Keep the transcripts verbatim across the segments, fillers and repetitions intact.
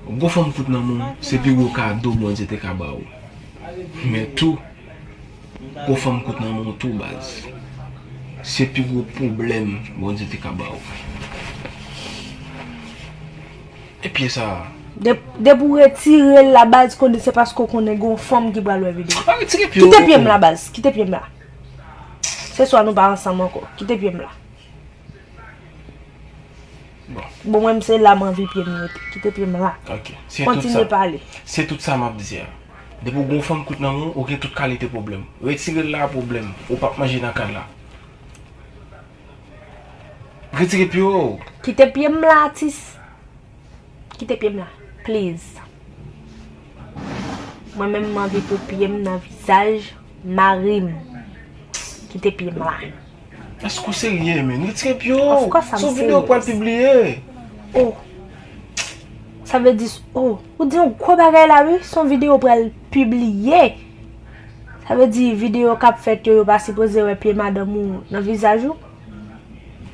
Gwo fanm kout nan men w, se pi gwo kado Bondye te ka ba w. Men tou, gwo fanm kout nan men w tou, baz. Se pi gwo pwoblèm Bondye te ka ba w. E pye sa a? De- Depi w retire l la, baz, konnen se paske w konnen gen yon fanm ki pral wè videyo. Pa retire pye w. Kite pye m la, baz. Kite pye m la. Se swa nou pa ansanm ankò. Kite pye m la. Bon. Bon, mwen, m se la m anvi pye m rete. Kite pye m la. Ok. Se tout sa. Kontinye pale. Se tout sa m ap di a. Depi w gen yon fanm kout nan men w, ou gen tout kalite pwoblèm. Retire l la, pwoblèm. Ou p ap manje nan kay la. Retire pye w. Kite pye m la, atis. Kite pye m la, please. Mwen menm, m anvi pou pye m nan vizaj mari m. Kite pye m la. Èske w serye, men? Retire pye w. Of course I'm serious. Se yon videyo w pral pibliye. Oh. Sa vle di, oh, ou di yon gwo bagay la, wi. Se yon videyo w pral pibliye. Sa vle di videyo k ap fèt yo, yo pa sipoze wè pye madanm ou nan vizaj ou?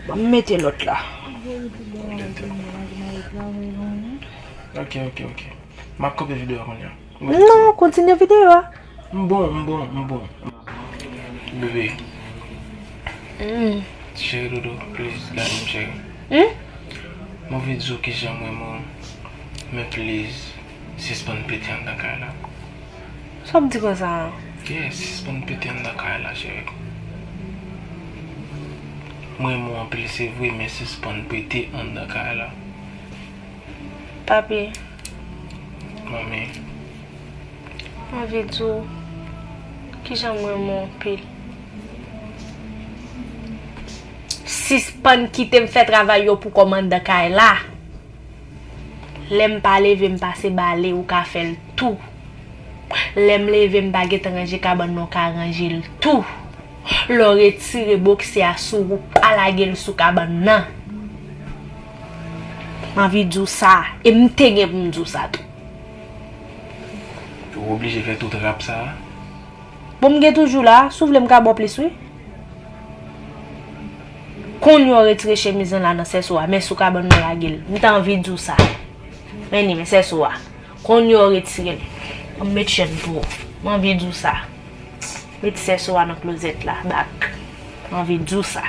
Ban m mete lòt la. Ok, ok, ok. M ap kanpe videyo a kounye a. Non, kontinye videyo a. M bon, m bon, m bon. Bebe. Mm. Cheri doudou, please, gade m, cheri. Hmm? M anvi di w kijan m renmen w, men please, sispann pete anndan kay la. Sa w ap di konsa a? Yes, sispann pete anndan kay la, cheri. M renmen w anpil, se vre, men sispann pete anndan kay la. Papi. Manmi. M anvi di w kijan m renmen w anpil. Sispann kite m fè travay yo pou kòm anndan kay la. Lè m pa leve, m pase bale, ou ka fè l tou. Lè m leve, m pa gentan ranje kabann nan, ou ka ranje l tou. Lè w retire bokse a sou ou, pa lage l sou kabann nan. M anvi di w sa, e m te gen pou m di w sa tou. Ou oblije fè tout rap sa a? Bon, m gen toujou la, si w vle m ka ba w plis, wi. Kounye a w retire chemiz lan la nan sèso a, men sou kabann nan lage l. M t anvi di w sa. Men ni, men sèso a. Kounye a w retire l. Ban m met chèn pou ou. M anvi di w sa. Met sèso a nan klozèt la, bak. M anvi di w sa.